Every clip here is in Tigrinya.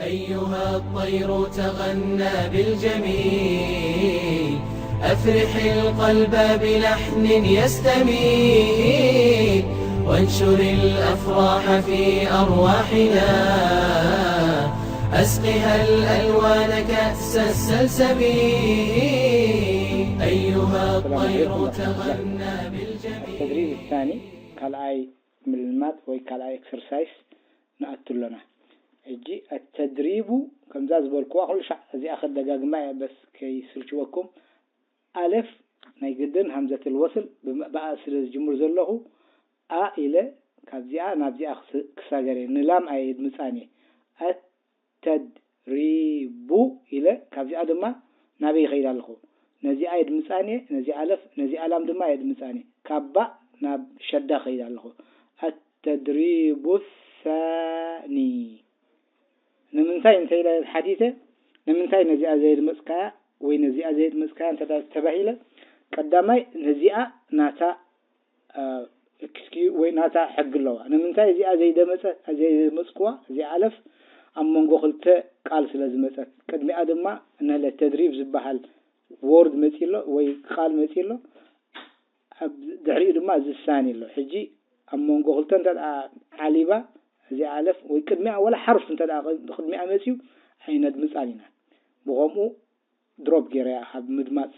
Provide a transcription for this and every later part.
أيها الطير تغنى بالجميل، أفرح القلب بلحن يستميل، وانشر الأفراح في أرواحنا، أسقها الألوان كأس السلسبيل. أيها الطير تغنى بالجميل. التدريب الثاني، ካልኣይ ምልማድ ወይ ካልኣይ ኤክሰርሳይስ ንኣቱ ኣለና። ሕጂ ኣተድሪቡ ከምዛ ዝበልኩዋ ኩሉ ሻዕ እዚኣ ከደጋግማ እየ፣ በስ ከይስልችወኩም። ኣለፍ ናይ ግድን ሃምዘትል ወስል ብም-፣ ብኣ ስለ ዝጅምር ዘለኹ ኣ ኢለ ካብዚኣ ናብዚኣ ክስ-፣ ክሳገር እየ። ንላም ኣየድምጻን እየ። ኣተድሪቡ ኢለ ካብዚኣ ድማ ናበይ ይኸይድ ኣለኹ? ነዚኣ የድምጻን እየ፣ ነዚኣ ኣለፍ፣ ነዚኣ ላም ድማ የድምጻን እየ። ካብ ባእ ናብ ሸዳ ኸይድ ኣለኹ። ኣተድሪቡ ሳኒ። ንምንታይ እንተ ኢለ ሓቲተ፣ ንምንታይ ነዚኣ ዘየድመጽካያ ወይ ነዚኣ ዘየድመጽካያ እንተ ተባሂለ፣ ቀዳማይ ነዚኣ ናታ፣ አ፣ ኤክስኪዩ-፣ ወይ ናታ ሕጊ ኣለዋ። ንምንታይ እዚኣ ዘይደመጸ-፣ ዘይደመጽክዋ? እዚኣ ኣለፍ ኣብ መንጎ ክልተ ቃል ስለ ዝመጸት፣ ቅድሚኣ ድማ ነለ ተድሪብ ዝበሃል ወርድ መጺ ኣሎ ወይ ቃል መጺ ኣሎ። ኣብ ድሕሪኡ ድማ እዚ ሳኒ ኣሎ። ሕጂ ኣብ መንጎ ክልተ እንተ ደኣ ዓሊባ፣ እዚኣ ኣለፍ ወይ ቅድሚኣ ወላ ሓርፍ እንተ ደኣ ቅድሚኣ መጺኡ፣ ኣይነድምጻን ኢና። ብኸምኡ ድሮፕ ገይረያ ካብ ምድማጽ።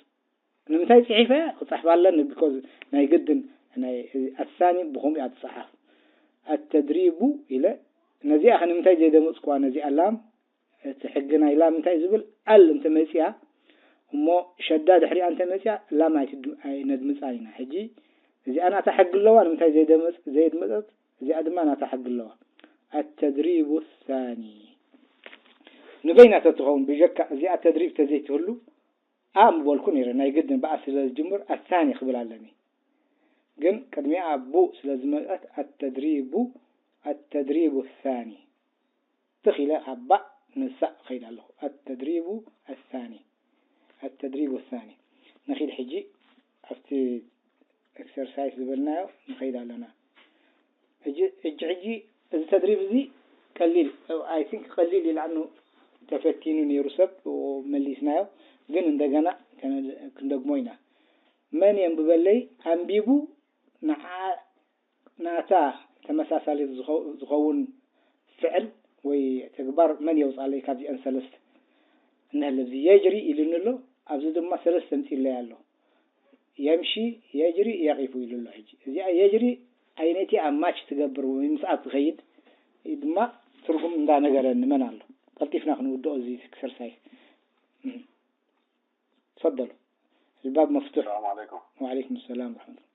ንምንታይ ጽሒፈያ? ክጽሕፋ ኣለኒ፣ ቢኮዝ ናይ ግድን ናይ ኣሳኒ ብኸምኡ እያ ትጽሓፍ። ኣተድሪቡ ኢለ፣ ነዚኣ ኸ ንምንታይ ዘይደመጽኩዋ? ነዚኣ ላም፣ እቲ ሕጊ ናይ ላም እንታይ ዝብል? ኣል እንተ መጺኣ፣ እሞ ሸዳ ድሕሪኣ እንተ መጺኣ፣ ላም ኣይትድ-፣ ኣይነድምጻን ኢና። ሕጂ እዚኣ ናታ ሕጊ ኣለዋ፣ ንምንታይ ዘይደመጽ-፣ ዘየድመጸት? እዚኣ ድማ ናታ ሕጊ ኣለዋ። ኣተድሪቡ ሳኒ። ንበይና ተትኸውን፣ ብጀካ እዚኣ ተድሪብ ተዘይትህሉ፣ ኣ ምበልኩ ነይረ። ናይ ግድን ብኣ ስለ ዝጅምር ኣሳኒ ክብል ኣለኒ። ግን ቅድሚኣ ቡ ስለ ዝመጸት ኣተድሪቡ፣ ኣተድሪቡ ሳኒ። ትኽ ኢለ ካብ ባእ ንሳእ እኸይድ ኣለኹ። ኣተድሪቡ ኣሳኒ። ኣተድሪቡ ኣሳኒ። ንኺድ ሕጂ ኣብቲ ኤክሰርሳይስ ዝበልናዮ ንኸይድ ኣለና። ሕጂ፣ ሕጂ፣ ሕጂ እዚ ተድሪብ እዚ ቀሊል፣ ኣይ ቲንክ ቀሊል እዩ፣ ለኣኑ ተፈቲኑ ነይሩ ሰብ መሊስናዮ፣ ግን እንደገና ከነ-፣ ክንደግሞ ኢና። መን የንብበለይ? ኣንቢቡ ንዓ-፣ ናታ ተመሳሳሊት ዝኸ-፣ ዝኸውን ፍዕል ወይ ተግባር መን የውጻለይ ካብዚአን ሰለስተ? እንሀለ ኣብዚ የጅሪ ኢሉኒ ኣሎ፣ ኣብዚ ድማ ሰለስተ ኣምጺኡለይ ኣሎ። የምሺ፣ የጅሪ፣ የቂፉ ኢሉ ኣሎ። ሕጂ እዚኣ የጅሪ ኣይነቲኣ ማች ትገብር ወይ ምስኣ ትኸይድ ድማ ትርጉም እንዳነገረኒ መን ኣሎ? ቀልጢፍና ክንውድኦ እዚ ኤክሰርሳይዝ። እም። تفضل. الباب مفتوح. السلام عليكم. وعليكم السلام ورحمة الله.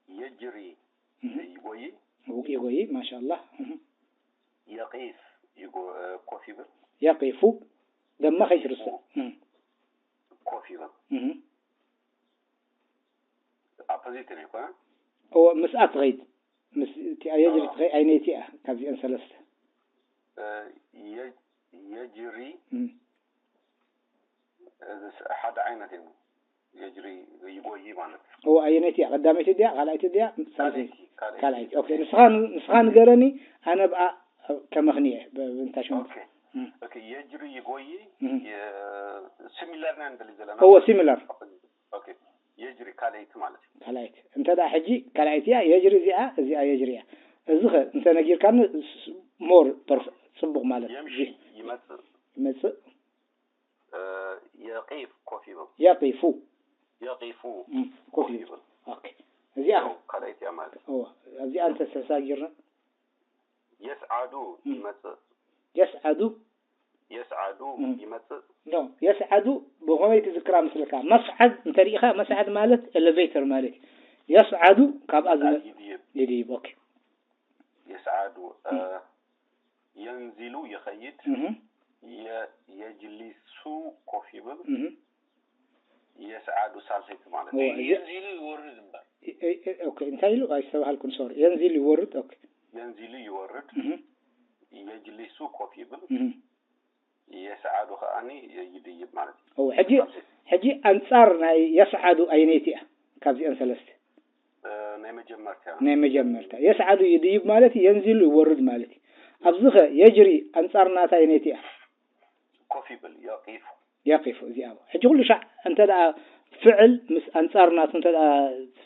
የጅሪ እም። ይጎይ። ይጎይ፣ ማሻ ኣላህ። እም። የቂፍ ይጎ-፣ ኮፍ ይብል። የቂፉ፣ ደማ ከይትርስዕ። እም። ኮፍ ይብል። እም። ኣፖዚት ነው ይኮነ? እወ፣ ምስኣ ትኸይድ። ምስ እቲኣ የጅሪ ትኸይድ፣ ኣይነይቲኣ ካብዚአን ሰለስተ። እ፣ የ-፣ የጅሪ እም። እዚ ስ-፣ ሓደ ዓይነት እዩ። የጅሪ ይጎይ ማለት እዩ። እወ፣ ኣየነይቲ እያ? ቀዳመይቲ ድያ? ካልኣይቲ ድያ? ሳልሰይቲ? ካልኣይቲ፣ ካልኣይቲ። ካልኣይቲ። ኦኬ፣ ንስኻ ን-፣ ንስኻ ንገረኒ፣ ኣነ ብኣ ከመኽንየ፣ ብ-፣ ብእንታ ሽሙ። ኦኬ። እም። ኦኬ፣ የጅሪ ይጎይ፣ እም። የ-፣ ሲሚላር ኢና ንደሊ ዘለና። እወ፣ ሲሚላር። ኦኬ፣ የጅሪ ካልኣይቲ ማለት እዩ። ካልኣይቲ። እንተ ደኣ ሕጂ ካልኣይቲ እያ፣ የጅሪ እዚኣ፣ እዚኣ የጅሪ እያ። እዚ ኸ እንተ ነጊርካኒ ስ-፣ ሞር ፐርፍ-፣ ጽቡቕ ማለት እዩ። የምሺ ይመጽእ። ይመጽእ። እ፣ የቂፍ ኮፍ ይብል። የቂፉ። የቂፉ እም፣ ኮፍ ኮፍ ይብል። ይብል። ኦኬ። እዚኣ ያው ካልኣይቲ እያ ማለት እዩ። እወ፣ ኣብዚኣ እንተ ተሳጊርና? የስዓዱ እም። ይመጽእ። የስዓዱ? የስዓዱ እም። ይመጽእ። ኖ፣ የስዓዱ ብኸመይ ትዝክራ ምስልካ? መስዓድ እንተ ርኢኻ፣ መስዓድ ማለት ኤሌቬተር ማለት እዩ። የስዓዱ ካብኣ ዝመ-፣ ይድይብ። ይድይብ፣ ኦኬ። የስዓዱ፣ እ፣ እም። የንዚሉ ይኸይድ። እም። የ-፣ የጅሊሱ ኮፍ ይብል። እም። የስዓዱ ሳልሰይቲ ማለት እወ፣ እዩ። እዚ የንዚሉ ይወርድ እምበር። እ-፣ እ-፣ እ-፣ ኦኬ፣ እንታይ ኢሉ? ኣይስተባሃልኩን፣ ሶሪ። የንዚሉ ይወርድ፣ ኦኬ። የንዚሉ ይወርድ። እም። የጅሊሱ ኮፍ ይብል። እም። የስዓዱ ከኣኒ ይድይብ ማለት እዩ። እወ፣ ሕጂ፣ ሳልሰይቲ። ሕጂ ኣንጻር ናይ የስዓዱ ኣየነይቲ እያ ካብዚአን ሰለስተ? እ፣ ናይ መጀመርታ። ናይ መጀመርታ። የስዓዱ ይድይብ ማለት እዩ፣ የንዚሉ ይወርድ ማለት እዩ። ኣብዚኸ የጅሪ ኣንጻር ናታ የነይቲ እያ? ኮፍ ይብል፣ የቂፉ። የቂፉ እዚኣ። ሕጂ ኩሉ ሻዕ እንተ ደኣ ፍዕል ምስ ኣንጻር ናቱ እንተ ደኣ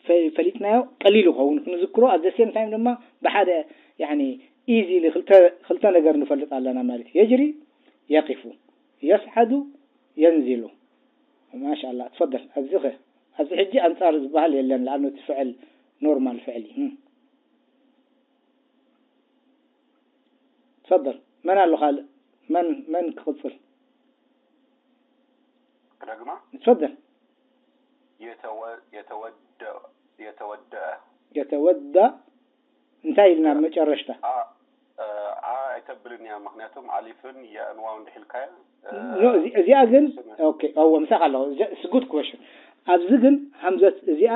ፈ- ፈሊጥናዮ ቀሊል ይኸውን ክንዝክሮ። ኣብ the same time ድማ ብሓደ ያኒ ኢዚሊ ክልተ ክልተ ነገር ንፈልጥ ኣለና ማለት እዩ። የጅሪ የቂፉ፣ የስዓዱ የንዚሉ። ማሻኣላ ትፈደል። ኣብዚ ኸ ኣብዚ ሕጂ ኣንጻር ዝበሃል የለን ለኣኑ እቲ ፍዕል ኖርማል ፍዕል እዩ። ትፈደል። መን ኣሎ ካልእ? መን መን ክቕጽል? ክደግማ ትፈደል። የተወ- የተወደ የተወደአ የተወዳ እንታይ ኢልና ኣብ መጨረሽታ? ዓ ዓ ኣይተብልን እያ። ምክንያቱም ኣሊፍን ያእን ዋው እንድሒልካያ ኖ፣ እዚ- እዚኣ ግን ኦኬ፣ እዎ ምሳኻ ኣለኹ። It's good question። ኣብዚ ግን ሃምዘት እዚኣ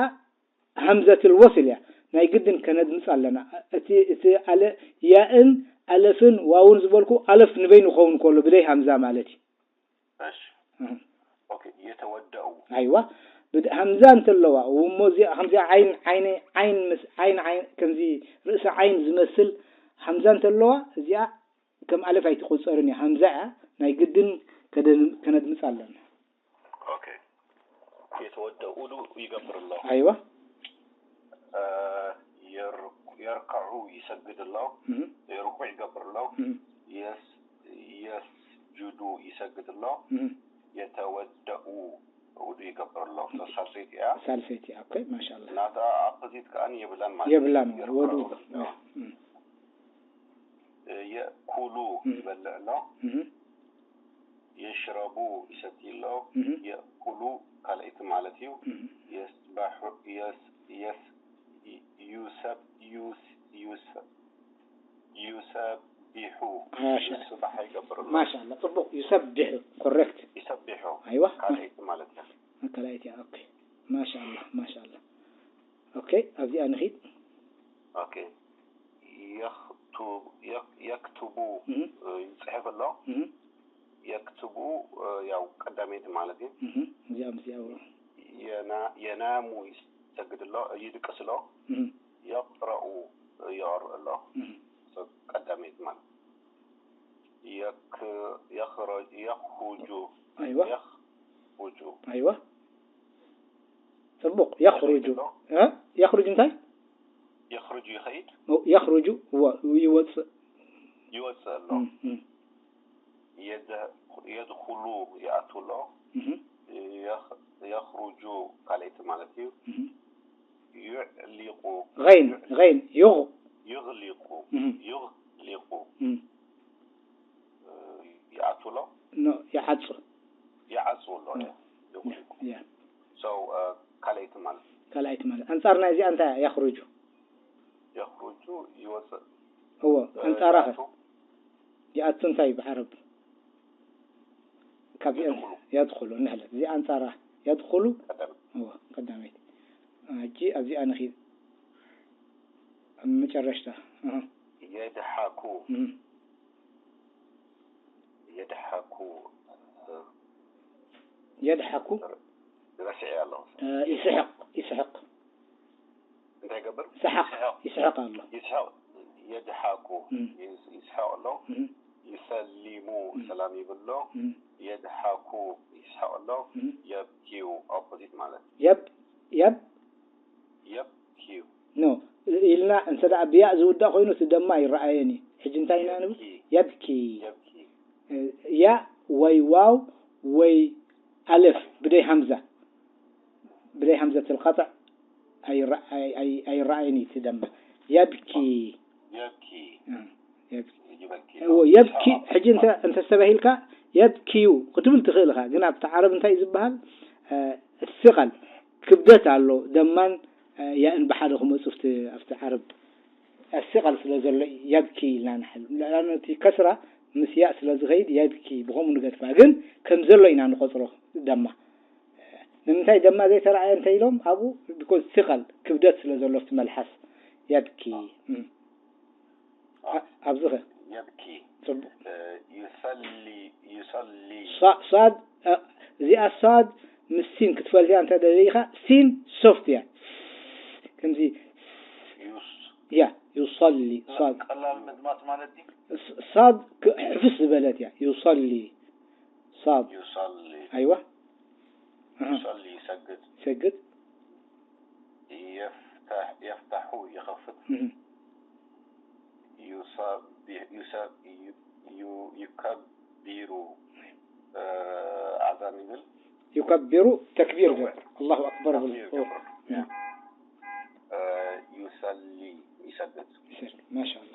ሃምዘትል ወስል እያ። ናይ ግድን ከነድምፅ ኣለና። እቲ እቲ ኣለ ያእን ኣለፍን ዋውን ዝበልኩ ኣለፍ ንበይኑ ክኸውን ከሎ ብደይ ሃምዛ ማለት እዩ። እሺ ኦኬ። የተወደኡ ኣይዋ ብድ- ሃምዛ እንተለዋ እሞ እዚኣ ከምዚኣ ዓይን ዓይን ዓይን ምስ ዓይን ዓይን ከምዚ ርእሲ ዓይን ዝመስል ሃምዛ እንተለዋ እዚኣ ከም ኣለፍ ኣይትቆፀርን እያ። ሃምዛ እያ ናይ ግድን ከደ- ከነድምፅ ኣለና። ኦኬ። የተወደኡ ዱ ይገብር ኣሎ። ኣይዋ የር- የርከዑ ይሰግድ ኣሎ። እህ፣ ርኩዕ ይገብር ኣሎ። እህ፣ የስ- የስጁዱ ይሰግድ ኣሎ። እህ። የተወደኡ ውዱ ይገብር ኣሎ። ሳልሰይቲ እያ። ሳልሰይቲ እያ። ኦኬ ማሻላ ናታ ኣፖዚት ከኣ የብላን ማለት የብላን እዩ። ወዱ የእኩሉ እህ፣ ይበልዕ ኣሎ። እህ፣ የሽረቡ ይሰቲ ኣሎ። እህ፣ የእኩሉ ካልኣይቲ ማለት እዩ። እህ። የስባሑ የስ- የስ- ዩሰብ ዩስ- ዩሰ- ዩሰቢሑ ማሻ- ስባሕ ይገብር ኣሎ። ማሻላ ጽቡቅ። ዩሰቢሑ ኮረክት። ይሰቢሑ ኣይዋ ካልኣይቲ ማለት እያ። ካልኣይቲ እያ። ኦኬ ማሻላ ማሻላ። ኦኬ ኣብዚኣ ንኺድ። ኦኬ። የኽቱ- የክ- የክቱቡ እህ፣ ይጽሕፍ ኣሎ። እህ፣ የክቱቡ ያው ቀዳመይቲ ማለት እዩ። እህ፣ እዚኣ ምስዚኣ የና- የናሙ ይሰግድ ኣሎ፣ ይድቅስ ኣሎ። እህ፣ የቅረኡ ይቀርእ ኣሎ። እህ፣ ቀዳመይቲ ማለት የክ- የኽረ- የኽሩጁ ኣይዋ የኽሩጁ ኣይዋ ጽቡቅ። የኽሩጁ እ የኽሩጁ እንታይ? የኽሩጁ ይኸይድ የኽሩጁ እዋ ይወጽእ። ይወጽእ ኣሎ። እም፣ እም፣ የደ- የድኹሉ ይኣቱ ኣሎ። እህ፣ የኽ- የኽሩጁ ካልኣይቲ ማለት እዩ። እህ። ዩዕሊቁ غين غين يغ ይغሊቁ እህ፣ ይغሊቁ እም። ይኣቱ ኣሎ። ኖ ይዓጹ። ይዓጹ ኣሎ። ይغሊቁ ያ so ካልኣይቲ ማለት እዩ። ካልኣይቲ ማለት ኣንጻር ናይ እዚኣ እንታይ እያ? የኽሩጁ የኽሩጁ ይወፅእ። እዎ ኣንጻራ ኸ ይኣቱ ይኣቱ እንታይ ብዓረብ ካብ የድኹሉ። የድኹሉ ንሕለ እዚኣ ኣንጻራ የድኹሉ ቀደም እዎ ቀዳመይቲ ሕጂ ኣብዚኣ ንኺድ ኣብ መጨረሽታ እህ፣ የድሓኩ እህ። የድሓኩ የድሓኩ ረሲዐ ኣለኹ። ይስሕቕ ይስሕቕ እንታይ ይገብር? ሰሓቕ ይስሕቕ ይስሕቕ ኣሎ ይስሕቕ የድሓኩ እም። ይስ- ይስሕቕ ኣሎ። እም፣ ይሰሊሙ እም። ሰላም ይብል ኣሎ። እም። የድሓኩ ይስሕቕ ኣሎ። እም። የብኪዩ ኦፖዚት ማለት የብ የብ የብኪዩ ኖ ኢልና እንተ ደኣ ብያእ ዝውዳእ ኮይኑ እቲ ደማ ይረኣየን እዩ። ሕጂ እንታይ ኢና ንብል? የብኪ የብኪ የብኪ ያ ወይ ዋው ወይ ኣለፍ ብደይ ሃምዛ ብደይ ሃምዘት ልቀጥዕ ኣይረ- ኣይ- ኣይ- ኣይረኣየን እዩ እቲ ደማ የብኪ የብኪ እ፣ የብኪ ይበኪ እዎ፣ የብኪ ሕጂ እንተ እንተ ተስተባሂልካ የብኪዩ ክትብል ትኽእል ኢኻ፣ ግን ኣብቲ ዓረብ እንታይ እዩ ዝበሃል? እ፣ እቲ ቃል ክብደት ኣሎ፣ ደማን እ፣ ያእን ብሓደ ክመፁ ኣብቲ ኣብቲ ዓረብ እቲ ቃል ስለ ዘሎ እዩ የብኪ ኢልና ንሓል። ለኣኑ እቲ ከስራ ምስ ያእ ስለ ዝኸይድ የብኪ ብኸምኡ ንገድፋ፣ ግን ከም ዘሎ ኢና ንቆፅሮ ደማ። ንምንታይ ደማ ዘይተረኣየ እንተ ኢሎም ኣብኡ ቢኮዝ እቲ ቃል ክብደት ስለ ዘሎ ኣብቲ መልሓስ የብኪ እም። ኣ- ኣብዚ ኸ የብኪ ጽቡቅ እ፣ ይሰሊ ይሰሊ ሷ- ሷድ እ፣ እዚኣ ሷድ ምስ ሲን ክትፈልያ እንተ ደሊኻ ሲን ሶፍት እያ ከምዚ ዩስ ያ ዩሰሊ ሷድ ቀላል ምድማት ማለት እዩ። ሳድ ክ-፣ ሕፍስ ዝበለት እያ። ዩሰሊ። ሳድ። يصلي ኣይዋ። ኣሃ። يصلي يسجد ይሰግድ። يفتح يفتح يخفض እህ። يسبح يسب ي- يكبر أذان يبل ዩከቢሩ ተክቢር ገብር። ኣላሁ ኣክበር ብል። تكبير يكبر እህ። يصلي يسجد ይሰግድ። ማሻኣላ።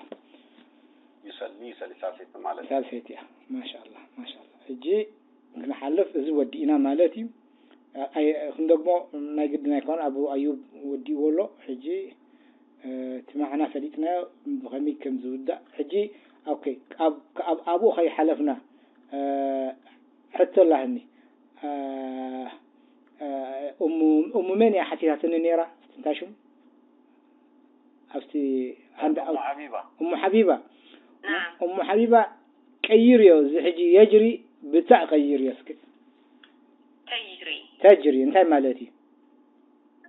يصلي يصلي ሳልሰይቲ ማለት እዩ። ሳልሰይቲ እያ። ማሻኣላ፣ ማሻኣላ። ሕጂ ክንሓልፍ እዚ ወዲእና ማለት እዩ። ኣይ፣ ክንደግሞ ናይ ግድን ኣይኮነ። ኣቡ ኣዩብ ወዲእዎ ኣሎ። ሕጂ፣ እ፣ እቲ ማዕና ፈሊጥናዮ ብኸመይ ከም ዝውዳእ። ሕጂ፣ ኦኬ፣ ኣብ፣ ኣብ፣ ኣብኡ ከይሓለፍና፣ እ፣ ሕቶ ኣላህኒ። እ፣ እ፣ እሙ፣ እሙ መን እያ ሓቲታትኒ ነይራ? እንታይ ሽሙ? ኣብቲ ሃንድ أم حبيبة እሙ ሓቢባ። ናም እሙ ሓቢባ ቀይርዮ፣ እዚ ሕጂ የጅሪ ብታእ ቀይርዮ እስኪ። ተጅሪ ተጅሪ እንታይ ማለት እዩ?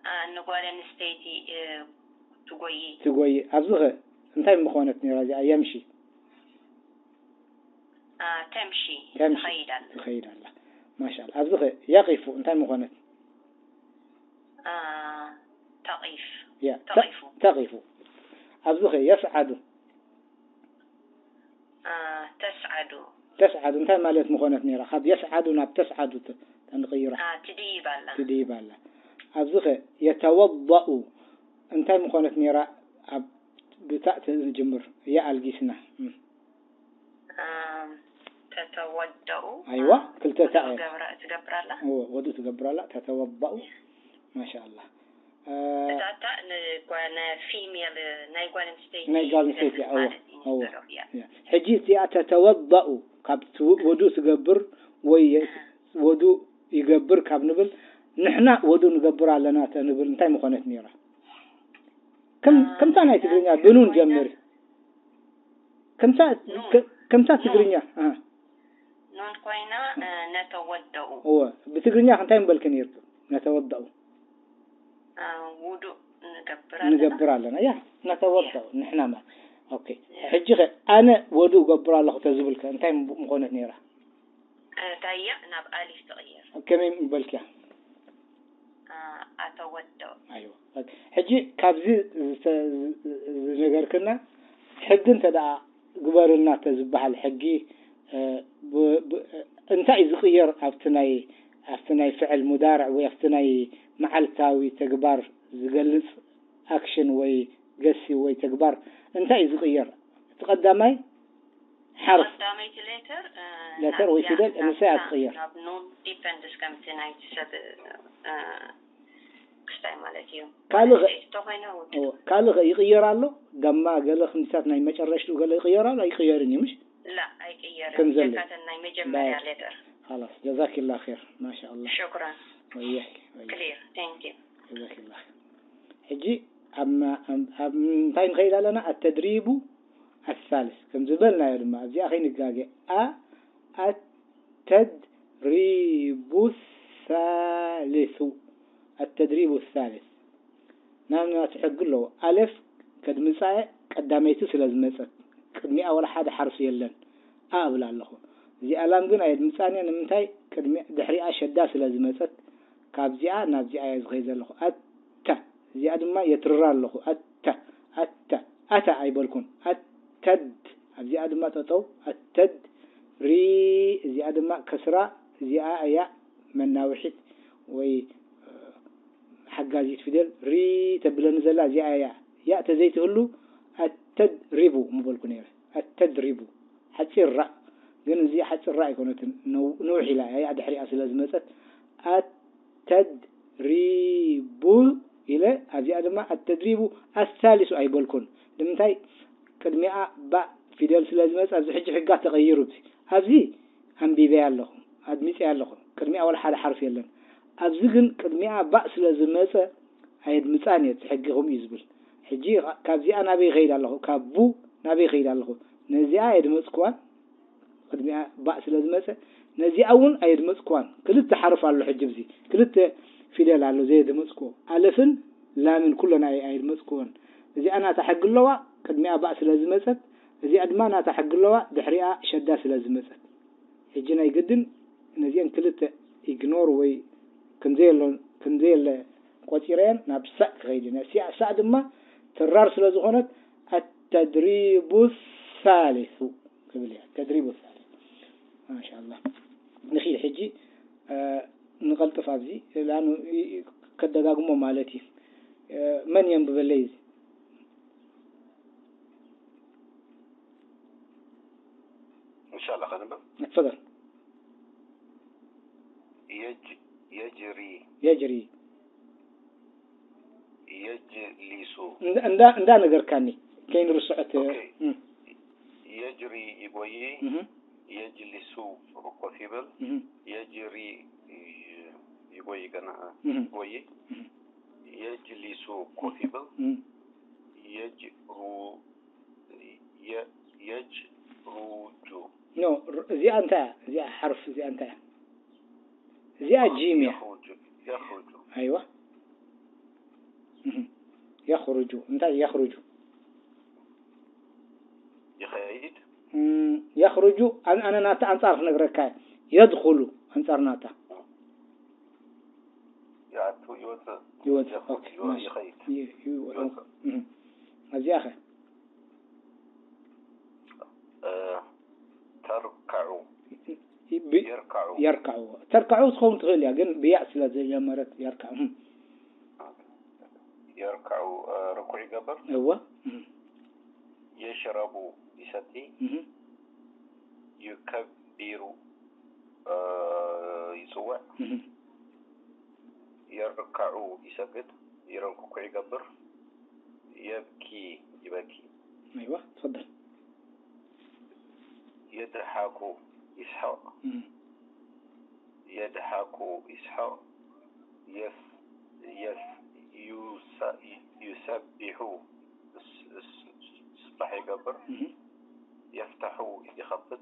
አ፣ ንጓል ኣንስተይቲ እ፣ ትጎይ ትጎይ። ኣብዚ ኸ እንታይ ምኾነት ነይራ እዚኣ? የምሺ አ፣ ተምሺ ተምሺ ትኸይድ ኣላ። ትኸይድ ኣላ። ማሻኣላ። ኣብዚ ኸ የቂፉ እንታይ ምኾነት? አ፣ ተቂፍ ያ ተቂፉ ተቂፉ። ኣብዚ ኸ የስዓዱ አ፣ ተስዓዱ ተስዓዱ እንታይ ማለት ምኾነት ነይራ? ካብ የስዓዱ ናብ ተስዓዱ ተ-፣ ተንቕይራ አ፣ ትድይብ ኣላ። ትድይብ ኣላ። ኣብዚ ኸ የተወضኡ እንታይ ምኾነት ነይራ? ኣብ ብታእ ትጅምር እያ ኣልጊስና። እም። አ፣ ተተወደኡ ኣይዋ፣ ክልተ ታእ እያ። ትገብር ትገብር ኣላ። እዎ፣ ወዱ ትገብር ኣላ። ተተወضኡ። ማሻኣላ። እ፣ እታ ታእ ንጓ-፣ ንፊሜል ናይ ጓል ኣንስተይቲ ናይ ጓል ኣንስተይቲ ትገልጽ እዎ፣ ማለት እዩ። እዎ። ኢንስተድ ኦፍ ያ። ያ። ሕጂ እዚኣ ተተወضኡ ካብ ትው-፣ ወዱ ትገብር ወይ የ-፣ ወዱ ይገብር ካብ ንብል ንሕና ወዱ ንገብር ኣለና ተንብል እንታይ ምኾነት ነይራ? ከም፣ ከምታ ናይ ትግርኛ ብኑን ጀምሪ። ከምታ፣ ከ-፣ ከምታ ትግርኛ። አ። ኑን ኮይና እ፣ ነተወደኡ እወ፣ ብትግርኛ እንታይ ምበልክ ነይርኩ? ነተወደኡ እ፣ ውዱእ ንገብር ኣለና። ንገብር ኣለና። ያ፣ ነተወደኡ ንሕና ማለት። ኦኬ። ሕጂ ኸ ኣነ ወዱ እገብር ኣለኹ ተዝብል ከ እንታይ ምኾነት ነይራ? እ፣ ታያ ናብ ኣሊፍ ትቕየር። ከመይ ምበልክያ? እ፣ ኣተወደኡ ኣይዋ። ሕጂ ካብዚ ዝተ-፣ ዝነገርክና ሕጊ እንተ ደኣ ግበርልና ተዝበሃል ሕጊ፣ እ፣ ብ-፣ ብ-፣ እንታይ እዩ ዝቕየር ኣብቲ ናይ፣ ኣብቲ ናይ ፍዕል ሙዳርዕ ወይ ኣብቲ ናይ መዓልታዊ ተግባር ዝገልጽ ኣክሽን ወይ ገሲ ወይ ተግባር እንታይ እዩ ዝቕየር? እቲ ቀዳማይ ሓርፍ ቀዳመይቲ ሌተር እ፣ ሌተር ናብ ወይ ያ፣ ፊደል ናብ ንሳ እያ ታ፣ ትቕየር። ናብ ኑን ዲፐንድስ ከምቲ ናይቲ ሰብ እ፣ ክስታይ ማለት እዩ። ካልእ ኸ-፣ ተኾይና ውድ እዎ፣ ካልእ ኸ ይቕየር ኣሎ? ጋማ ገለ ክንዲታት ናይ መጨረሽትኡ ገለ ይቕየር ኣሎ? ኣይቅየርን እዩ ምሽ? ላ ኣይቅየርን። ከም ዘሎ። ሸካተን ናይ መጀመርያ ባይ። ሌተር ኻላስ፣ ጀዛኪላ ኸይር። ማሻኣላ። ሽኩራን። ወያኪ፣ ወያኪ። ክሊር። ቴንክ ዩ። ጀዛኪላ ኸይር። ሕጂ ኣብ ማ-፣ ኣብ፣ ኣብ እንታይ ንኸይድ ኣለና? ኣተድሪቡ ኣሳልስ። ከም ዝበልናዮ ድማ፣ ኣብዚኣ ከይንጋገ። ኣ፣ ኣተድሪቡ ሳልሱ። ኣተድሪቡ ሳልስ። ናብ ናቱ ሕጊ ኣለዎ። ኣሌፍ ከድምጻ እየ፣ ቀዳመይቲ ስለ ዝመጸት። ቅድሚኣ ወላ ሓደ ሓርፊ የለን። ኣ እብል ኣለኹ። እዚኣ ላም ግን ኣየድምጻን እየ። ንምንታይ? ቅድሚ-፣ ድሕሪኣ ሸዳ ስለ ዝመጸት፣ ካብዚኣ ናብዚኣ እየ ዝኸይድ ዘለኹ። ኣታ። እዚኣ ድማ የትርራ ኣለኹ። ኣታ፣ ኣታ፣ ኣታ ኣይበልኩን። ኣተድ። ኣብዚኣ ድማ ጠጠው። ኣተድ። ሪ። እዚኣ ድማ ከስራ። እዚኣ እያ መናውሒት ወይ፣ እ፣ ሓጋዚት ፊደል። ሪ ተብለኒ ዘላ እዚኣ እያ። ያእ ተዘይትህሉ ኣተድሪቡ ምበልኩ ነይረ። ኣተድሪቡ። ሓጺር ራእ። ግን እዚኣ ሓጺር ራእ ኣይኮነትን። ነው-፣ ንውሕ ኢላ እያ። ያእ ድሕሪኣ ስለ ዝመጸት። ኣተድሪቡ ኢለ፣ ኣብዚኣ ድማ ኣተድሪቡ ኣሳሊሱ ኣይበልኩን። ንምንታይ? ቅድሚኣ ባእ ፊደል ስለ ዝመጸ፣ ኣብዚ ሕጂ ሕጋ ተቐይሩ። ኣብዚ፣ ኣብዚ ኣንቢበያ ኣለኹ፣ ኣድሚጸያ ኣለኹ። ቅድሚኣ ወላ ሓደ ሓርፍ የለን። ኣብዚ ግን ቅድሚኣ ባእ ስለ ዝመጸ፣ ኣየድምጻን እየ። እቲ ሕጊ ከምኡ እዩ ዝብል። ሕጂ ካብዚኣ ናበይ ይኸይድ ኣለኹ? ካብ ቡ ናበይ ይኸይድ ኣለኹ? ነዚኣ ኣየድመጽኩዋን። ቅድሚኣ ባእ ስለ ዝመጸ፣ ነዚኣ እውን ኣየድመጽኩዋን። ክልተ ሓርፍ ኣሎ ሕጂ፣ ኣብዚ ክልተ ፊደል ኣሎ ዘየድመጽኩዎ። ኣለፍን ላምን ኩለን ኣየ-፣ ኣየድመጽኩዎን። እዚኣ ናታ ሕጊ ኣለዋ፣ ቅድሚኣ ባእ ስለ ዝመጸት፣ እዚኣ ድማ ናታ ሕጊ ኣለዋ፣ ድሕሪኣ ሸዳ ስለ ዝመጸት። ሕጂ ናይ ግድን ነዚአን ክልተ ኢግኖር ወይ ከምዘየሎ፣ ከምዘየለ ቆጺረየን ናብ ሳእ ክኸይድ እየ። ሲያ-፣ ሳእ ድማ ተራር ስለ ዝኾነት ኣተድሪቡ ሳሊሱ ክብል እያ። ተድሪቡ ሳሊሱ። ማሻኣላህ። ንኺድ ሕጂ፣ እ፣ ንቐልጥፍ ኣብዚ፣ ላኑ ይ-፣ ከደጋግሞ ማለት እዩ። እ፣ መን የንብበለይ እዚ? እንሻላ ከንብብ። ተፈደል። የጅ-፣ የጅሪ። የጅሪ። የጅሊሱ። እንዳ፣ እንዳ፣ እንዳ ነገርካኒ ከይንርስዖት። ኦኬ። እም፣ የጅሪ ይጎይ። እም፣ የጅሊሱ ኮፍ ይብል። እም፣ የጅሪ ይጎይ ገና እም፣ ይጎይ። እም፣ የጅሊሱ ኮፍ ይብል። እም። የጅሩ-፣ የ-፣ የጅሩጁ። ኖ፣ ር-፣ እዚኣ እንታይ እያ? እዚኣ ሓርፍ እዚኣ እንታይ እያ? እዚኣ ጂም እያ። የኽሩጁ። የኽሩጁ። ኣይዋ። እም። የኽሩጁ። እንታይ የኽሩጁ? ይኸይድ። እም፣ የኽሩጁ፣ ኣን-፣ ኣነ ናታ ኣንጻር ክነግረካ እየ። የድኹሉ፣ ኣንጻር ናታ። ይኣቱ፣ ይወፅእ። ይወፅእ። የኽሩጁ፣ ኦኬ፣ ማሽ-፣ ይኸይድ። ይ-፣ ይወ-፣ ይወፅእ። እም። እዚኣ ኸ? እ፣ ተርካዑ። ይ-፣ ብ-፣ የርካዑ። የርካዑ። ተርካዑ ትኸውን ትኽእል እያ፣ ግን ብያእ ስለ ዝጀመረት የርካዑ። እም። የርካዑ፣ እ፣ ርኩዕ ይገብር። እወ። እም። የሽረቡ፣ ይሰቲ። እም። ዩከቢሩ፣ እ፣ ይጽውዕ። እም። የርካዑ፣ ይሰግድ። ይረኩዕ ይገብር። የብኪ፣ ይበኪ። ኣይዋ፣ ተፈደል። የድሓኩ፣ ይስሐቕ። እም። የድሓኩ፣ ይስሐቕ። የስ-፣ የስ-፣ ዩሰ-፣ ዩሰቢሑ፣ ስ-፣ ስ-፣ ስባሕ ይገብር። እም። የፍታሑ፣ ይኸፍት።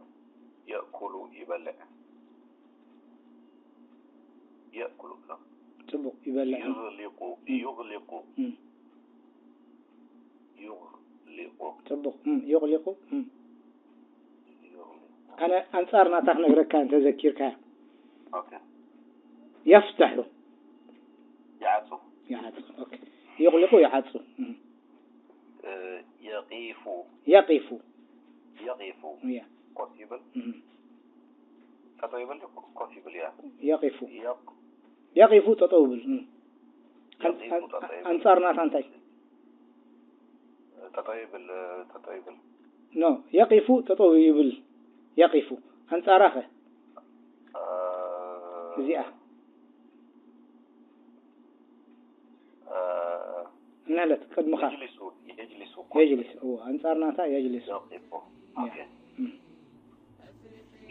የእኩሉ፣ ይበልዕ። የእኩሉ፣ ጽቡቕ፣ ይበልዕ። ዩግሊቁ፣ እም። ዩግሊቁ፣ እም። ዩግሊቁ። ጽቡቕ። እም፣ ዩግሊቁ። እም። ዩግሊቁ። ኣነ ኣንጻር ናታ ክነግረካ እንተ ዘኪርካ። ኦኬ። የፍተሑ። ይዓጹ። ይዓጹ። ኦኬ። ዩግሊቁ፣ ይዓጹ። እም። እ፣ የቂፉ። የቂፉ። የቂፉ። እያ። ኮፍ ይብል። እም። ጠጠው ይብል፣ ኮፍ ይብል እያ። የቂፉ። የቅ-፣ የቂፉ፣ ጠጠው ይብል። እም። ኣን-፣ የቂፉ፣ ኣን-፣ ጠጠው ይብል። ኣንጻር ናታ እንታይ? ጠጠው ይብል፣ ጠጠው ይብል። ኖ፣ የቂፉ፣ ጠጠው ይብል። የቂፉ። ኣንጻራ ኸ? እ፣ እዚኣ። እ፣ ማለት ቅድምኻ። የጅሊሱ፣ የጅሊሱ። የጅሊስ። እዎ፣ ኣንጻር ናታ የጅሊሱ። የቂፉ። ኦኬ። እም።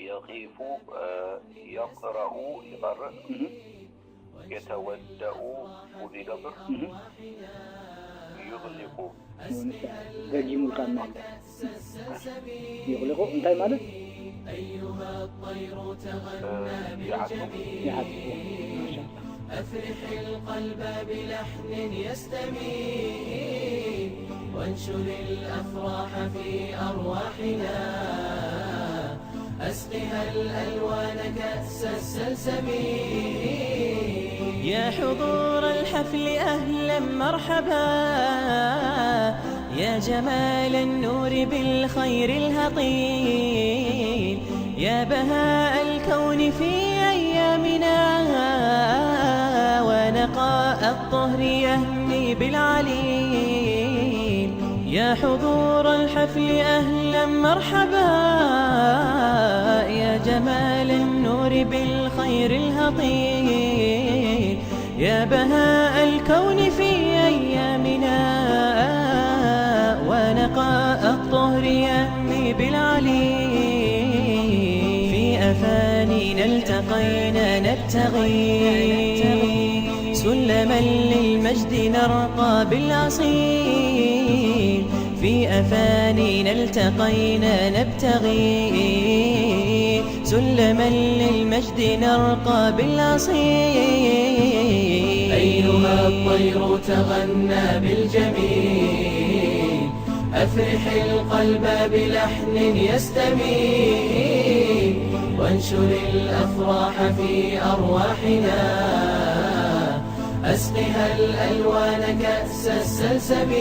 የቂፉ፣ እ፣ የቅረኡ፣ ይቐርእ። እም። የተወደኡ፣ ውዱ ይገብር። እም። ዩግሊቁ። እዎ፣ ንሳ ደጊሙልካ እናለ። ይቕሊቑ እንታይ ማለት? እ፣ ይዓጹ። ይዓጽ። ማሻኣላ። أفرح القلب بلحن يستمع، وانشر الأفراح في أرواحنا. أسقها الألوان كأس السلسبيل. يا حضور الحفل أهلا مرحبا، يا جمال النور بالخير الهطيل، يا بهاء الكون في أيامنا، ونقاء الطهر يهمي بالعليل. يا حضور الحفل أهلا مرحبا، يا جمال النور بالخير الهطيل، يا بهاء الكون في أيامنا، ونقاء الطهر يهمي بالعليل. في أفانينا التقينا نبتغي، سلما للمجد نرقى بالأصيل. في أفانينا التقينا نبتغي، سلما للمجد نرقى بالأصيل. أيها الطير تغنى بالجميل، أفرح القلب بلحن يستمي، وانشر الأفراح في أرواحنا. أسقها الألوان كأس السلسبيل،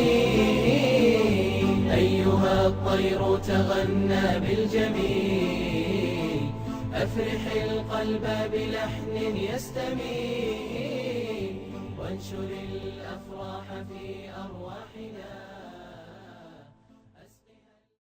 أيها الطير تغنى بالجميل. أفرح القلب بلحن يستميل، وانشر الأفراح في أرواحنا.